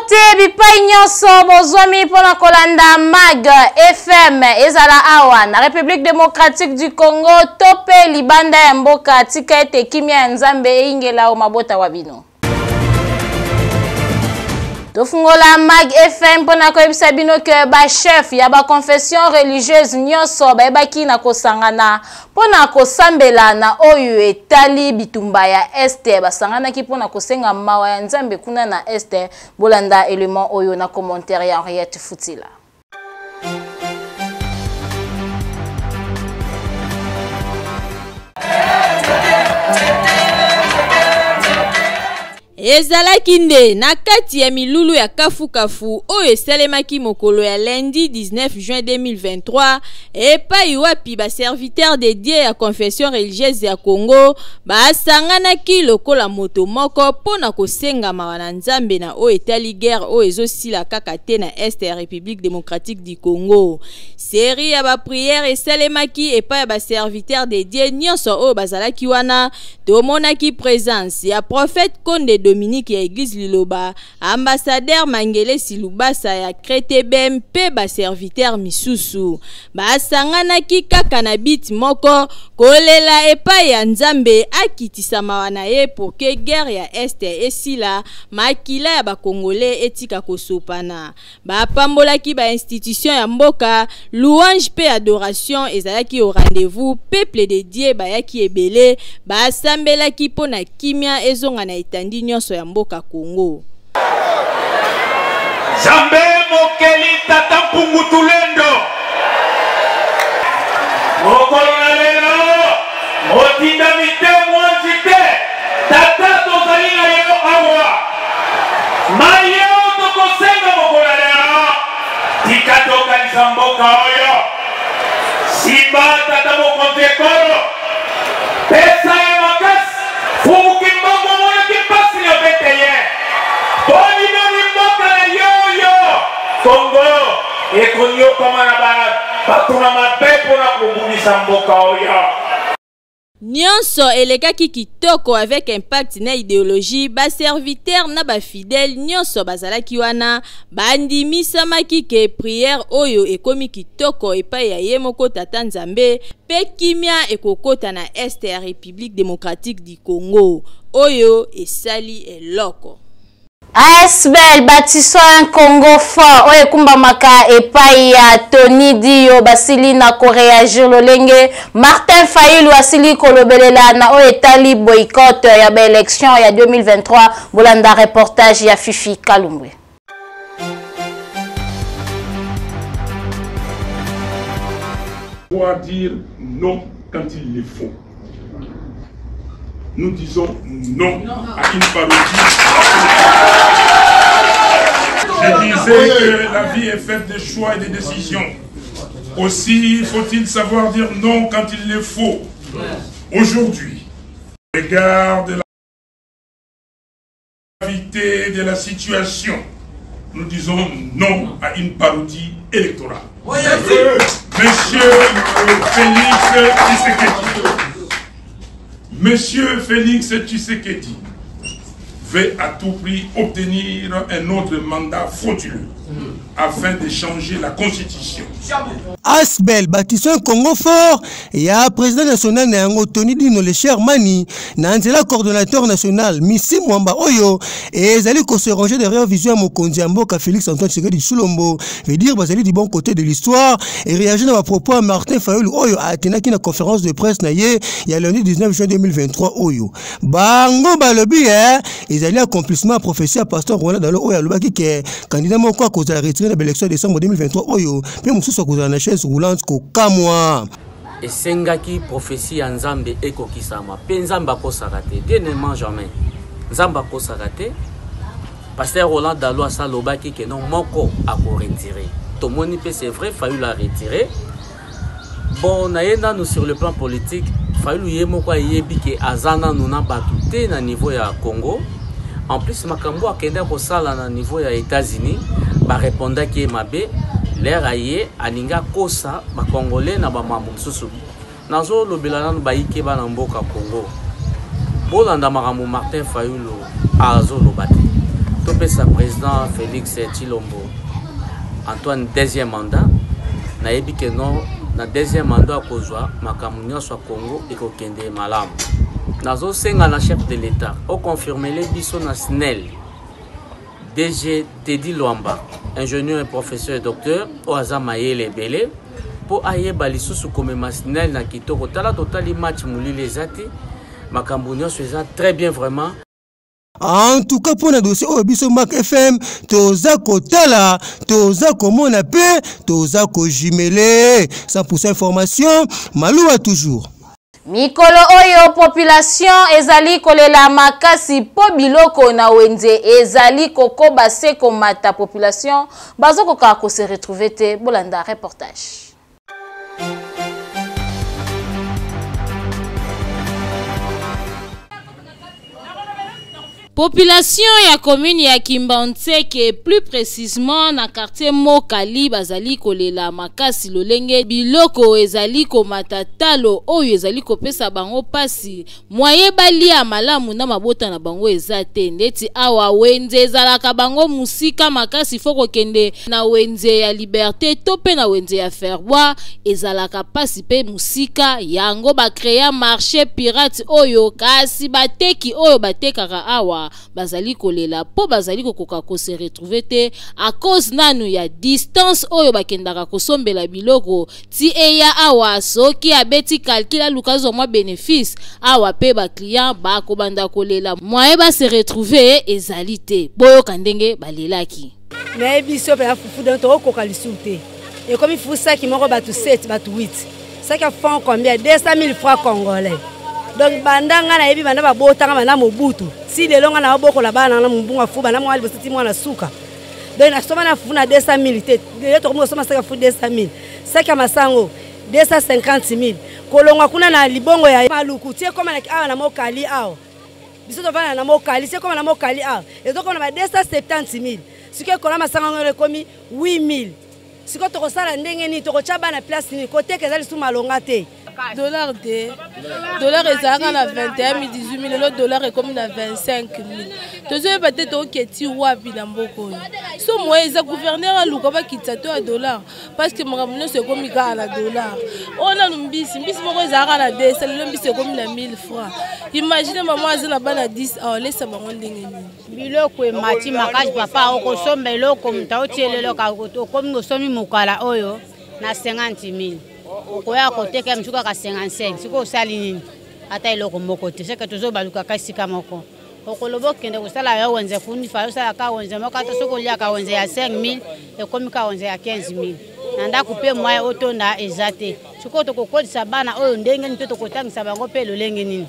Mbote bipai nyonso bozwami mpo na kolanda Mag FM ezala awa na République démocratique du Congo to mpe libanda ya mboka. Tika ete kimia ya Nzambe eyingela o mabota wa bino. Tofungola Mag FM mpo na koyebisa bino ke bachef ya baconfession religieuse nyonso bayebaki na kosangana mpo na kosambela na oyo etali bitumba ya Este. Basanganaki mpo na kosenga mawa ya Nzambe kuna na Este. Bolanda element oyo na commentaire ya Henriette Futila. Ezalaki nde na kati ya milulu ya kafukafu oyo esalemaki mokolo ya lundi 19 juin 2023 epai wapi ba serviteurs de Dieu ya confession religieuse ya Congo basanganaki lokola moto moko mpo na kosenga mawa na Nzambe na oyo etali guerre oyo ezosila kaka te na est ya Republique democratique du Congo. Serie ya ba prières esalemaki epai ya ba serviteurs de Dieu nyonso oyo bazalaki wana. Tomonaki presence ya prophète Konde Dominique ya Eglise Liloba, ambassadeur Mangelesi Lubasa ya Cretebem mpe ba serviteurs misusu. Basanganaki kaka na but moko, kolela epai ya Nzambe akitisa mawa na ye pour que guerre ya Est esila, makila ya ba Congolais etika kosopana. Bapambolaki ba institutions ya mboka, louange pe adoration ezalaki au rendez-vous, peuple de Dieu bayaki ebele, basambelaki mpo na kimia ezonga na etandi nyonso ya mboka Congo. Nzambe mokeli tata mpungu tulendo mokolo na lelo motindami te mwanzi te tata tozali na yo awa maye oyo tokosenga mokolo na lelo tika tokanisa mboka oyo simba tata mokonzi ekolo pesa ye makasi fumu kimbangu omonaki mpasi na bete ye boni boni mboka na yo oyo kongo ekonyokama na bato na mabe mpo na kobundisa mboka oyo. Nionso elekaki kitoko avec impact na ideologie, ba serviteurs na ba fidèles nionso bazalaki wana bandimisamaki que prière oyo ekomi kitoko epai ya ye moko Tata Nzambe pe kimia ekokota na Est ya Republique democratique du Congo oyo esali eloko. ASBL bâtissons un Congo fort oyo ekumbamaka epai ya Tony Dio basili na koreagir lolenge Martin Fayulu asili kolobelela na oyo etali boycott ya ba election ya 2023. Bolanda reportage ya Fifi Kalumbwe. Pouvoir dire non quand il le faut. Nous disons non à une parodie. Je disais que la vie est faite de choix et de décisions. Aussi faut-il savoir dire non quand il le faut. Aujourd'hui, regarde la gravité de la situation, nous disons non à une parodie électorale. Monsieur Félix Tshisekedi, Monsieur Félix Tshisekedi veut à tout prix obtenir un autre mandat frauduleux afin de changer la constitution. Asbel bâtissons Congo fort ya président national na yango Tony Dino le cher Mani na nzela coordonnateur national Missy Mwamba oyo ezali ko se ranger derrière vision ya mokonzi ya mboka Félix Antoine Tshisekedi Tshilombo, veut dire bazali du bon côté de l'histoire et réagir na ba propos ya Martin Fayulu oyo atenaki na conférence de presse na ye ya lundi 19 juin 2023 oyo bango balobi eh, ezali accomplissement ya prophetie ya pasteur Roland Dalo oyo alobaki ke candidat moko akozala retire na baelection ya décembre 2023 oyo mpe mosusu akozala na chaise roulante. Kokamwa. Esengaki prophetie ya Nzambe ekokisama pe Nzambe akosaka te. Dieu ne ment jamais. Nzambe akosaka te. Pasteur Roland Dalo asa alobaki ke non moko ako retirer. Tomoni pe c'est vrai Fayulu a retirer. Bon na ye nanu sur le plan politique Fayulu ye moko ayebi ke aza nanu na batu te na niveau ya Congo. En plus makambo akenda kosala na niveau ya États-Unis ba répondaki ye mabe. L'heure aye alingi akosa ba Congolais na ba mambo mosusu. Nazo lobela nanu bayike bana mboka Congo. Bolanda makambo Martin Fayulu azo loba te. Topesa président Félix Tshilombo Antoine deuxième mandat. Nayebi ke non, na deuxième mandat akozwa makambo nyonso ya Congo ekokende malamu. Nazosenga na chef de l'État oconfirmele biso na SNEL DG Teddy Luamba, ingénieur et professeur et docteur oyo aza mayele ebele mpo ayeba lisusu komema SNEL na kitoko. Tala totali match, molili eza te, makambo nyonso eza très bien vraiment. En tout cas, mpo na dossier oyo, biso Mak FM toza kotala, toza komona mpe toza kojumele 100% information Maluwa toujours. Mikolo oyo population ezali kolela makasi mpo biloko na wenze ezali kokoba se komata. Population bazokoka kose retrouver te. Bolanda reportage. Population ya commune ya Kimbanseke, plus précisément na quartier Mokali, bazali kolela makasi lolenge biloko ezali komata talo oyo ezali kopesa bango pasi. Moyen balia malamu na mabota na bango eza te. Ndeti awa wenze ezalaka bango mosika makasi, fo kokende na wenze ya Liberté to mpe na wenze ya Ferbois, ezalaka pasi mpe mosika. Yango bacréa marché pirate oyo, kasi bateki oyo batekaka awa bazali kolela mpo bazali kokoka kose retrouver te à cause nanu ya distance oyo bakendaka kosombela biloko ti eya awa. Soki abeti calcul, aluka azwa mwa bénéfice awa, mpe baclient bakobanda kolela, moyen base retrouver ezali te. Boyoka ndenge balelaki. Nayebi so mpenza fufu, donc tokokoka lisusu te. Ekomi fufu saki moko bato 7, bato 8. Saki ya franc combien? 200 000 francs congolais. Donc banda ngai nayebi, banda babotanga, banda Mobutu si lelo, ngai naobokola bana na mombunga fu, banda mwana liboso ti mwana suka. Donc nasomba na fufu na 200 000 te. Lelo tokomi kosomba saki ya fufu 200 000, saki ya masango 250 000. Kolongwa kuna na libongo ya Maluku ti ekoma awa na Mokali awa, biso tovanda na Mokali, si ekoma na Mokali awa ezokoma na ba 270 000. Sikoyo ekola masango yango ekomi 8 000. Sikoyo tokosala ndenge nini? Tokotya bana place nini? Koteka eza lisusu malonga te. Dollar te, dollar ezalaka na 21 000, 18 000, lelo dollar ekomi na 25 000. Tozoyeba te toketi wapi na mboka oyo. So moye eza, gouverneur aluka bakitisa to ya dollar, parce que makambo nyonso ekomi kaka na dollar oyo. Nanu mbisi, mbisi moko ezalaka na 200, lelo mbisi ekomi na 1000 francs. Imagine mama aza na bana 10, aolesa bango ndenge nini? Biloko emati makasi, papa. Okosomba eloko, moto aotiela eloko, okomi osomi mokala oyo na 50 000, okoya koteka mosuku kaka 55. Sikoyo osali nini? Ata eloko moko te. Seke tozobalukaka esika moko. Okoloba okende kosala yo wenze kuni fa, osala ka wenze moko, ata soki oliaka wenze ya 5000, ekomi ka wenze ya 15 000. Na ndako mpe moyen otonda eza te. Sikoyo tokokolisa bana oyo ndenge nini? Mpe tokotangisa bango mpe lolenge nini?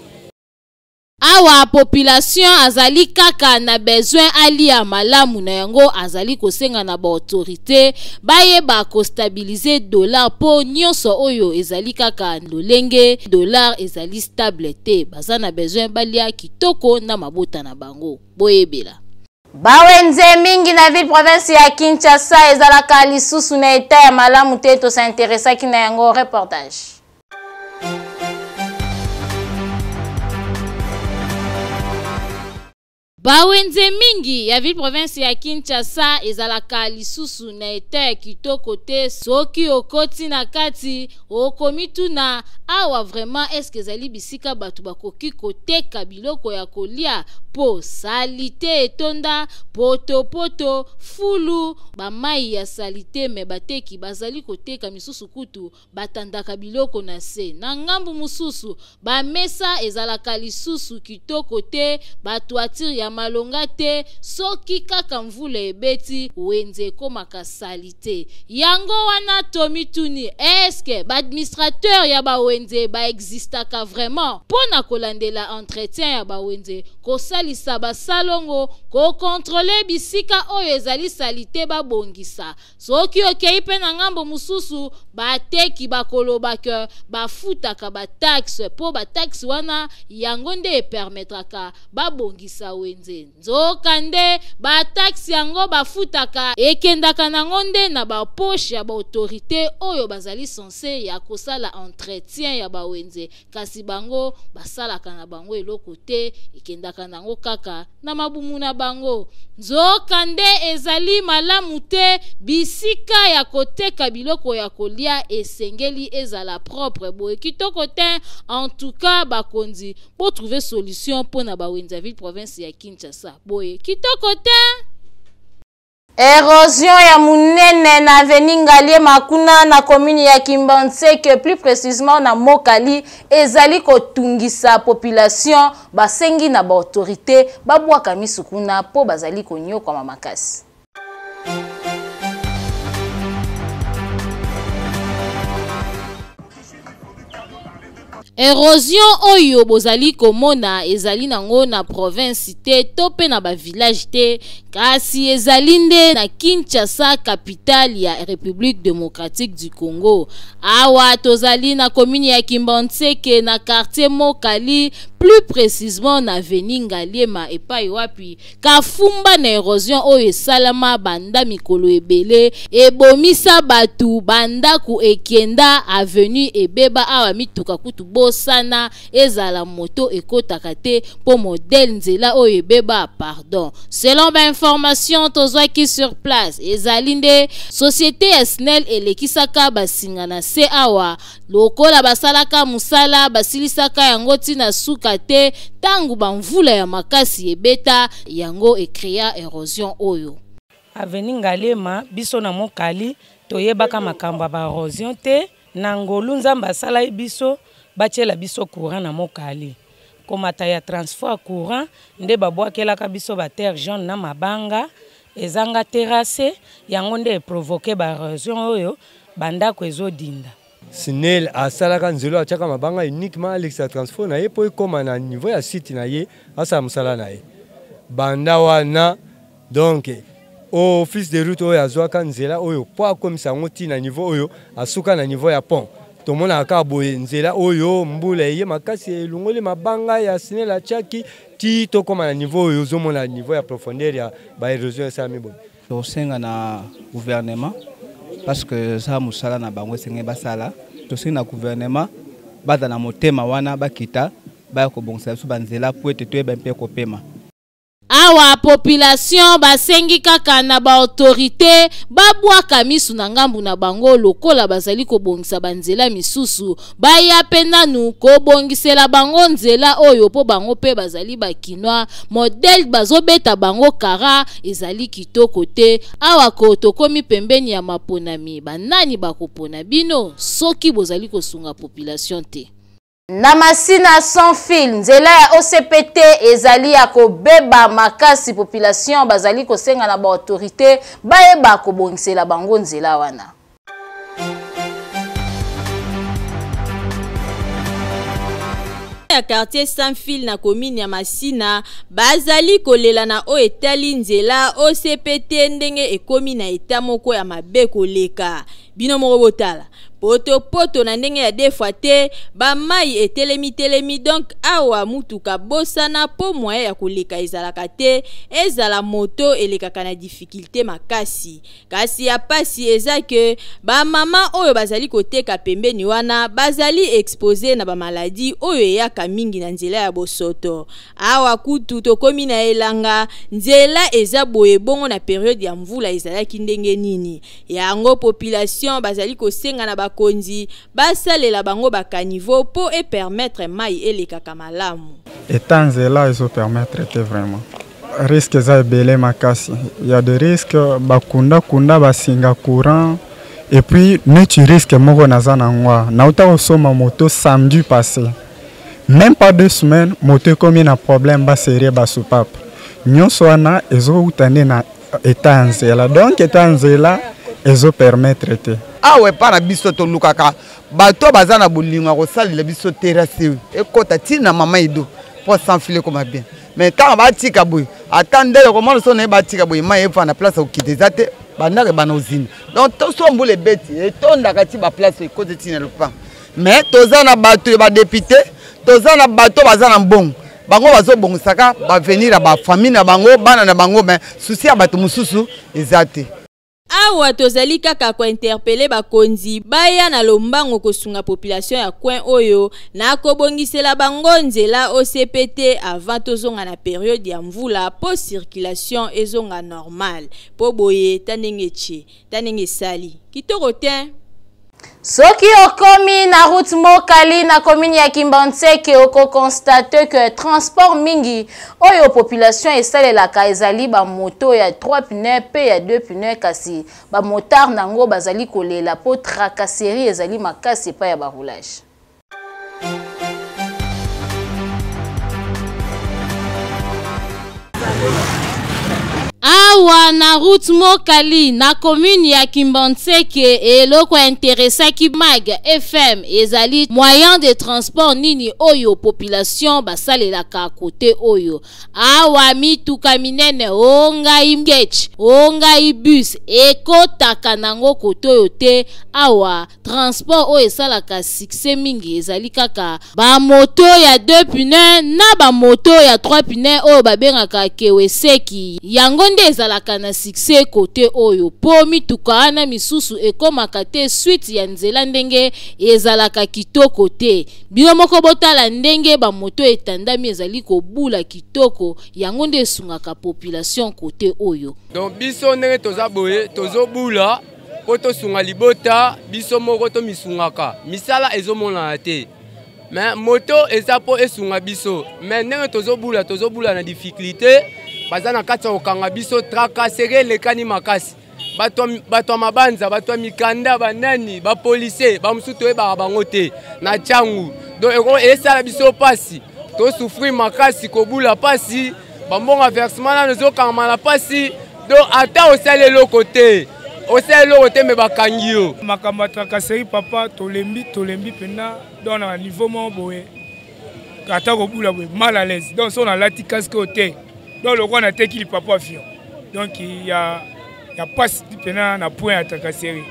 Awa population azali kaka na besoin alia malamu. Na yango azali kosenga na baautorité bayeba kostabiliser dollar, mpo nyonso oyo ezali kaka lolenge dollar ezali stable te. Baza na besoin balia kitoko na mabota na bango. Boyebela. Bawenze mingi na ville province ya Kinshasa ezalaka lisusu na état ya malamu te. Tosainteresaki na yango, reportage. Bawenze mingi ya ville province ya Kinshasa ezalaka lisusu na état ya kitoko te. Soki okoti na kati, okomituna awa vraiment eske ezali bisika bato bakoki koteka biloko ya kolia, mpo saleté etonda, potopoto, fulu, bamai ya saleté, me bateki bazali koteka. Misusu kutu batandaka biloko na se. Na ngambu mosusu, bamesa ezalaka lisusu kitoko te, batoiture ya malonga te. Soki kaka mvula ebeti, wenze ekomaka saleté. Yango wana tomituni: eske baadministrateur ya bawenze baexistaka vraiment mpo na kolandela entretien ya bawenze, kosalisa basalongo, kocontrôler bisika oyo ezali saleté babongisa? Soki okei mpe na ngambo mosusu, bateki bakoloba ke bafutaka bataxe, mpo bataxe wana yango nde epermettraka babongisa wenze. bawenze. Nzokande, ba taxes yango bafutaka ekendaka nango nde na ba poches ya ba autorites oyo bazali cense ya kosala entretien ya ba wenze, kasi bango basalaka na bango eloko te, ekendaka nango kaka na mabumu na bango. Nzokande, ezali malamu te bisika ya koteka biloko ya kolia esengeli ezala propre boye kitoko te. En tout cas bakonzi bo trouver solution mpo na bawenze ya ville province ya Kinshasa boye kitoko te. Erosion ya munene na avenue Ngaliema kuna na commune ya Kimbanseke, plus précisément na Mokali, ezali kotungisa population. Basengi na ba autorité babwaka misu kuna po bazali konyokwama makasi. Erosion oyo bozali komona ezali nango na province te to pe na ba village te, kasi ezali nde na Kinshasa, capitale ya Republique democratique du Congo. Awa tozali na commune ya Kimbanseke na quartier Mokali, plus précisément na avenue Ngaliema, epai wapi kafumba na erosion oyo esalama banda mikolo ebele ebomisa bato, bandako ekenda, avenue ebeba. Awa mituka kutu bosana, ezala moto ekotaka te mpo modèle nzela oyo ebeba. Pardon, selon bainformation tozwaki sur place, ezali nde société ya SNEL elekisaka basinga na se awa. Lokola basalaka mosala, basilisaka yango ntina suka te. Ntango bamvula ya makasi ebeta, yango ecréa érosion oyo. Avenue Ngaliema, biso na Mokali toyebaka makambo ya baérosion te. Na ngolu Nzambe asalai biso, batiela biso courant na Mokali. Komata ya transfo ya courant nde babwakelaka biso baterre jaune na mabanga ezanga terrasse, yango nde eprovoquer baérosion oyo, bandako ezodinda. SNEL asalaka nzela, atiaka mabanga uniquement alekisa transfo na ye mpo ekóma na niveau ya site na ye, asala mosala na ye. Banda wana, donc office de route oyo azwaka nzela oyo mpo akomisa yango ntina niveau oyo asuka na niveau ya pont, tomonaka kaka boye nzela oyo, mbula eye makasi, elongoli mabanga ya SNEL atiaki ti tokóma na niveau oyo ozomona, niveau ya profondeur ya baérosion esalami boye. Tosenga na gouvernement, parce que eza mosala na bango esengeli basala. Tosengi na gouvernement baza na motema wana, bakita baya kobongisa biso banzela po ete toyeba mpe kopema. Awa population basengi kaka na baautorité babwaka misu na ngambu na bango. Lokola bazali kobongisa banzela misusu, baya mpe nanu kobongisela bango nzela oyo, mpo bango mpe bazali bakinois. Modèle bazobeta bango kara ezali kitoko te. Awa ko tokomi pembeni ya maponami, banani bakopona bino soki bozali kosunga population te? Na Masina sans fil, nzela ya OCPT ezali ya kobeba makasi. Population bazali kosenga na baautorité bayeba kobongisela bango nzela wana. Ya quartier sans fil na commune ya Masina bazali kolela na oyo etali nzela OCPT, ndenge ekomi na eta moko ya mabe koleka. Bino moko botala, potopoto na ndenge ya defwa te, bamai etelemi-telemi. Donc awa mutuka bosana, mpo moyen ya koleka ezalaka te, ezala moto elekaka na difficulté makasi. Kasi ya pasi eza ke bamama oyo bazali koteka pembeni wana bazali exposé na bamaladi oyo eyaka mingi na nzela ya bosoto. Awa kutu tokomi na elanga, nzela eza boye bongo, na période ya mvula ezalaki ndenge nini? Yango population bazali kosenga na bakonzi basalela bango bacaniveau mpo epermettre mai elekaka malamu. Eta nzela ezopermettre te, vraiment risque eza ebele makasi ya de risque, bakundakunda basinga courant. Et puis neti risque moko naza nango, nauta kosomba moto samedi passé, même pas 2 semaines moto ekomi na problème, baserrer basoupape nyonso. Wana ezowuta nde na eta ya nzela, donc eta ya nzela ezopermettre te. Awa epa na biso tolukaka bato baza na bolingo ya kosalela biso terrasse ekɔta ntina mama Edo mpo sans fil ekoma bien. Mais ntango batika boye, ata ndele komona so naye batika boye, mai efanda, place okita eza te, bandako ebana ozinda. Donc so mbula ebeti, etondaka ti baplace ekoti ntina lopango. Mais toza na bato ya badéputé, toza na bato baza na mbongo. Bango bazobongisaka bavenir ya bafamille na bango, bana na bango, mais souci ya bato mosusu eza te. Awa tozali kaka ko interpeller bakonzi baya na lombango kosunga population ya coin oyo na kobongisela bango nzela OCPT avant tozonga na periode ya mvula po circulation ezonga normal po boye ta ndenge etie ta ndenge esali kitoko tein. Soki okomi na route Mokali na commune ya Kimbanseke, oko constater que transport mingi oyo population esalelaka ezali ba moto ya 3 pneus pe ya 2 pneus, kasi ba motards nango bazali kolela po tracasserie ezali makasi epai ya ba roulage. Awa na route Mokali na commune ya Kimbanseke, eloko interesaki Mag FM ezali moyen de transport nini oyo population basalelaka kote oyo. Awa mituka minene o ngai ketch o ngai bus ekotaka nango kote oyo te. Awa transport oyo esalaka succès mingi ezali kaka ba moto ya 2 pneus na ba moto ya 3 pneus oyo babengaka keweseki. Yango nde ezalaka na succès kote oyo po mituka wana misusu ekomaka te suite ya nzela ndenge ezalaka kitoko te. Bino moko botala ndenge ba moto etandami ezali kobula kitoko, yango nde esungaka population kote oyo. Donc biso ndenge toza boye tozobula mpo tosunga libota, biso moko tomisungaka, misala ezomonana te, mais moto eza mpo esunga biso, mais ndenge tozobula, tozobula na difficulté, baza na kati ya kokanga biso, tracasserie elekani makasi, bato ya mabanza, bato ya mikanda, banani, bapolisier, bamosusu toyebaka bango te na Tshangu. Donc esala biso mpasi, tosouffrir makasi, kobula mpasi, bambongo ya versement nano ezokangama na mpasi. Donc ata osali eloko te, osali eloko te, me bakangi yo. Makambo ya tracasserie papa, tolembi, tolembi mpenza. Donc na niveau moko boye, ata kobula boye mal à l'aise. Donc so nalati casque oyo te, donc lokola nateki lipapa avion. Donc ya mpasi mpenza na point ya tracasserie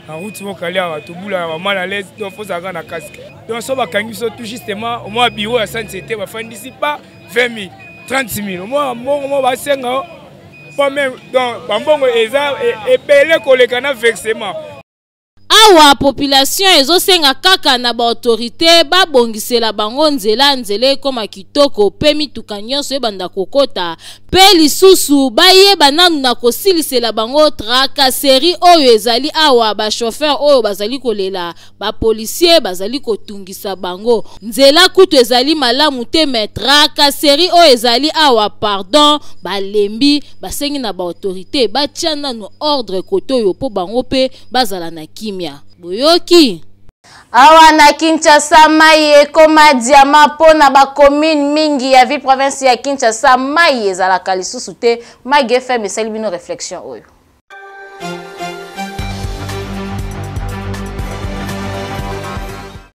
na route Mokali awa, tobula ba mal à l'aise. Donc faut ozalaka na casque. Donc so bakangi biso tout justement au moins bureau ya SNCT bafandisi pa 20 000 30 000, au moins mbongo moko basenga pas même. Donc bambongo eza ebele koleka na versement. Awa population ezosenga kaka na ba autorité babongisela bango nzela, nzela ekoma kitoko pe mituka nyonso ebanda kokota, pe lisusu bayeba nanu na kosilisela bango tracasserie oyo ezali awa. Ba chauffeur oyo bazali kolela, ba policier bazali kotungisa bango, nzela kutu ezali malamu te, mais tracasserie oyo ezali awa, pardon, balembi. Basengi na ba autorité batia nanu ordre kote oyo po bango pe bazala na kimia. Boyoki? Awa na Kinshasa, mai ekoma diamant mpo na ba commune mingi ya ville province ya Kinshasa, mai ezalaka lisusu te. Mag FM esali bino réflexion oyo.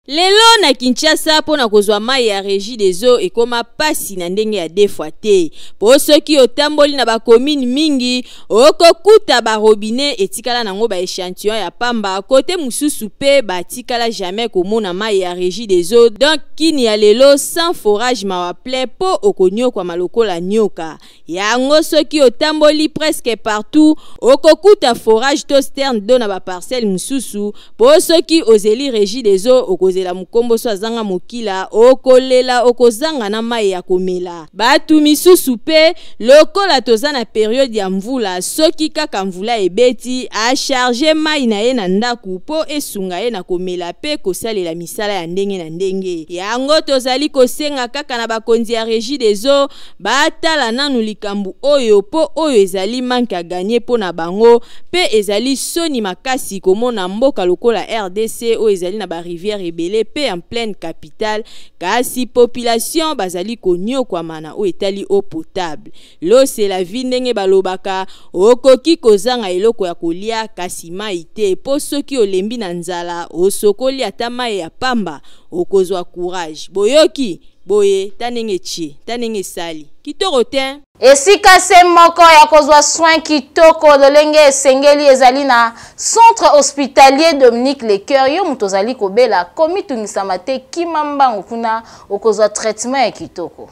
Lelo na Kinshasa mpo na kozwa mai ya Régie des eaux ekoma pasi na ndenge ya deux fois te. Po soki otamboli na ba commune mingi, okokuta ba robinet etikala nango ba échantillon ya pamba, kote mosusu pe batikala jamais komona mai ya Régie des eaux. Donc kini ya lelo sans forage mawa plein po okonyokwama lokola nyoka. Yango soki otamboli presque partout, okokuta forage to sterne d'eau na ba parcelle mosusu, po soki ozeli Régie des eaux okozela mokombo so azanga mokila, okolela okozanga na mai ya komela. Batu misusu pe lokola toza na periode ya mvula, soki kaka mvula ebeti, a charger mai na ye na ndaku po esunga ye na komela pe kosalela misala ya ndenge na ndenge. Yango tozali kosenga kaka na bakonzi ya Régie des eaux batala nanu likambo oyo, po oyo ezali manque à gagner po na bango, pe ezali soni makasi komona mboka lokola RDC oyo ezali na ba rivière ebele pe en pleine capitale, kasi population bazali konyokwama na oyo etali eau potable. L'eau c'est la vie ndenge balobaka, okoki kozanga eloko ya kolia kasi mai te, po soki olembi na nzala osokoli ata mai ya pamba okozwa courage. Boyoki? Boye ta ndenge etie, ta ndenge esali kitoko te. Esika se moko ya kozwa soin kitoko lolenge esengeli ezali na centre hospitalier Dominique Lecoeur. Yo moto ozali kobela, komitungisama te, kima mbangu kuna okozwa traitement ya kitoko.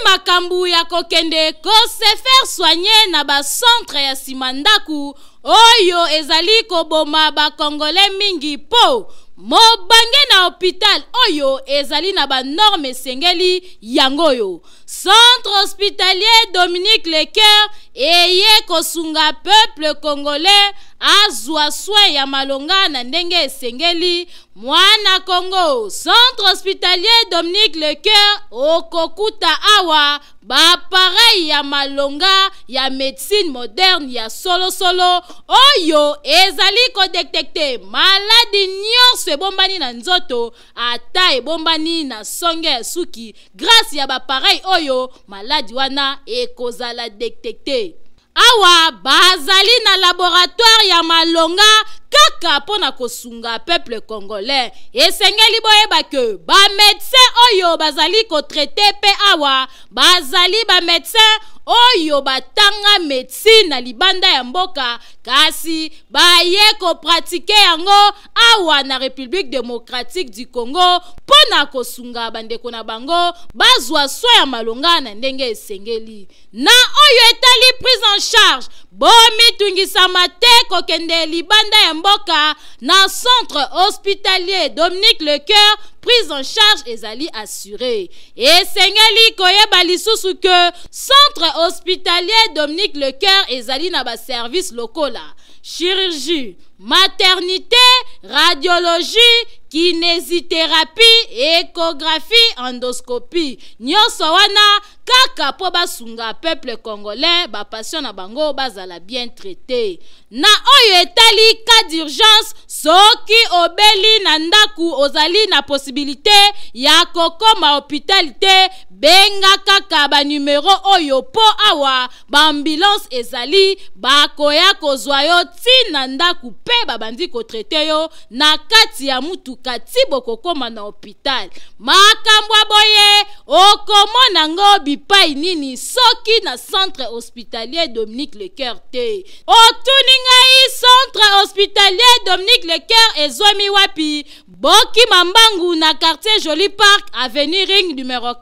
makambo ya kokende ko se faire soigner na ba centre ya sima ndaku oyo ezali koboma ba congolais mingi po mobange na hopital oyo ezali na ba norme esengeli yango oyo Centre hospitalier Dominique Lecoeur eye kosunga peuple congolais azwa soin ya malonga na ndenge esengeli. Mwana Congo, Centre hospitalier Dominique Lecoeur okokuta awa ba appareil ya malonga ya medecine moderne ya solosolo oyo ezali kodetecte maladi nyonso ebombani na nzoto ata ebombani na songe ya suki. Grace ya ba appareil oyo maladi wana ekozala detecte. Awa bazali na laboratoire ya malonga kaka mpo na kosunga peuple congolais. Esengeli boyeba ke ba medecin oyo bazali kotraite mpe awa bazali ba medecin oyo batanga medecine na libanda ya mboka, kasi baye kopratike yango awa na Republique democratique du Congo mpo na kosunga bandeko na bango bazwa soin ya malonga na ndenge esengeli. Na oyo etali prise en charge, bomitungisama te kokende libanda ya mboka na centre hospitalier Dominique Lecoeur, prise en charge ezali assurée. Esengeli koyeba lisusu que centre hospitalier Dominique Lecoeur ezali na ba service lokola chirurgie, maternité, radiologie, kinésithérapie, échographie, endoscopie. Nyonso wana kaka po basunga peuple congolais, ba patients na bango bazala bien traité. Na oyo etali cas d'urgence, soki obeli na ndaku ozali na possibilité ya kokoma hôpital te, benga kaka ba numero oyo po awa ba ambulance ezali, bakoya kozwa yo ti na ndaku pe babandi kotraite yo na kati ya mutuka ti bokokoma na hôpital. Makambo ya boye okomona ngo bipai nini soki na centre hospitalier Dominique Lecoeur te? Otuni ngai centre hospitalier Dominique Lecoeur ezwami wapi? Bokima mbangu na quartier Joli Park, avenue Ring numéro 4,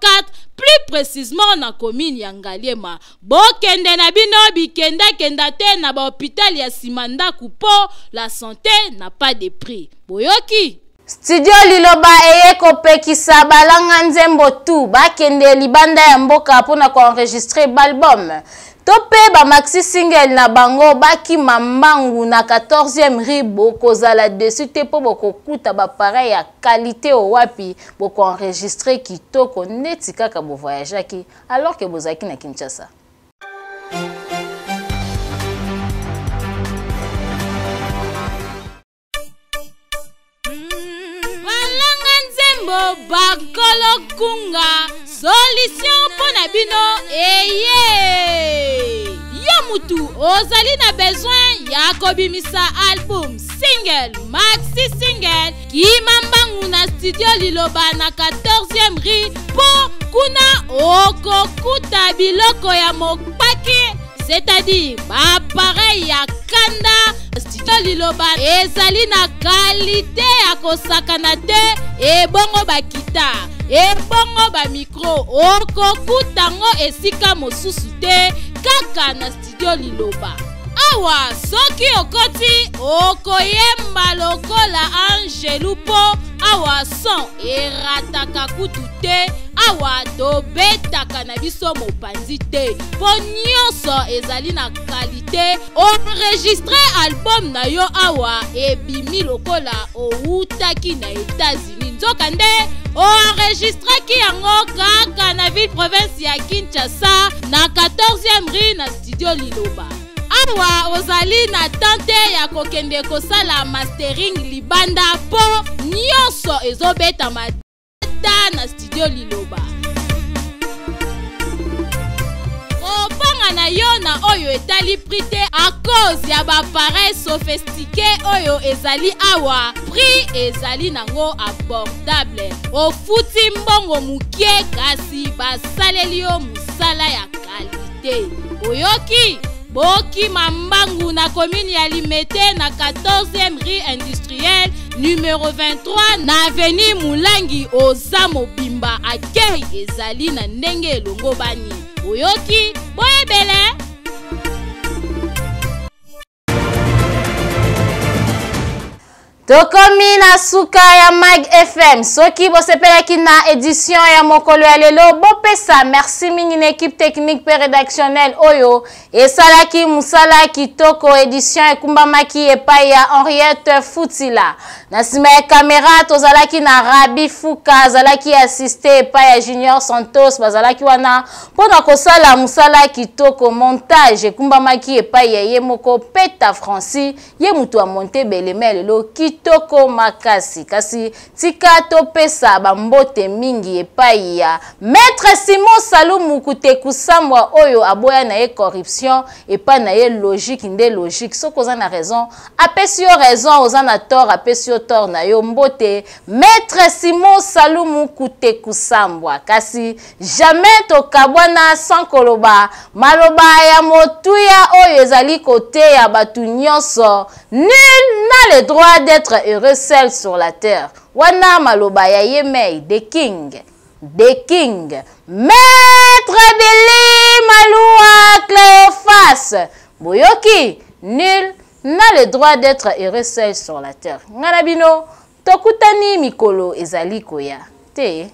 plus précisément na commune ya Ngaliema. Bokende na bino bikenda-kenda te na ba hôpital ya sima ndaku po la santé n'a pas de prix. Boyoki? Studio Liloba eye kopekisa balanga nzembo tu bakende libanda ya mboka mpona koenregistre balbum to mpe ba maxi single na bango bakima mbangu na 14e rue. Bokozala dessus te mpo bokokuta ba appareil ya qualité owapi bokoenregistre kitoko neti kaka bovoyageaki alors que bozalaki na Kinshasa. Balanga nzembo bakolo kunga solution mpo na bino eye. Yo mutu ozali na besoin ya kobimisa album, single, maxi single, kima mbangu na studio Liloba na 14e rue mpo kuna okokuta biloko ya mopaki, c'est-à-dire ba appareil ya kanda. Studio Liloba ezali na qualité ya kosakana te, ebongo ba guitare, ebongo ba micro, okokuta ngo esika mosusu te kaka na studio Liloba. Awa soki okoti okoyemba lokola angelu po awa son erataka kutu te, awa tobetaka na biso mopanzi te po nyonso ezali na qualité. Enregistre album na yo awa ebimi lokola owutaki na États-Unis, nzokande oenregistraki yango kaka na ville province ya Kinshasa na 14e rue na studio Liloba. Awa ozali na tante ya kokende kosala mastering libanda po nyonso ezobetama ta na studio Liloba. Kobanga na yo na oyo etali prix te à cause ya ba appareil sophistiqué oyo ezali awa, prix ezali nango abordable. Ofuti mbongo mokie kasi basaleli yo mosala ya qualité. Oyoki? Bokima mbangu na commune ya Limete na 14e rue industrielle. Numero 23 na avenue Mulangi oza mobimba accueil ezali na ndenge elongobani. Oyoki boyebele. Tokomi na suka ya Mag FM. Soki bosepelaki na edition ya mokolo ya lelo, bopesa merci mingi na equipe technique pe redactionnelle oyo esalaki mosala kitoko. Edition ekumbamaki epai ya Henriette Futila. Na nsima ya kamera tozalaki na Rabi Fuka, azalaki assiste epai ya Junior Santos, bazalaki wana mpo na kosala mosala kitoko. Montage ekumbamaki epai ya ye moko Peta Francis, ye moto amonte belema ya lelo kitoko makasi. Kasi tika topesa bambote mingi epai ya Maître Simon Salumu Kutekusambwa oyo aboya na ye corruption epai na ye logique nde logique. Soki oza na raison apesi yo raison, oza na tort apesi yo tort na yo. Mbote Maître Simon Salumu Kutekusambwa. Kasi jamais tokabwana sans koloba maloba ya motuya oyo ezali koteya bato nyonso: nul n'a le droit d'être heureux seul sur la terre. Wana maloba ya ye mei the king, the king, Maître Billy Malua Cléophas. Boyoki, nul n'a le droit d'être heureux seul sur la terre. Nga na bino tokutani mikolo ezali koya te.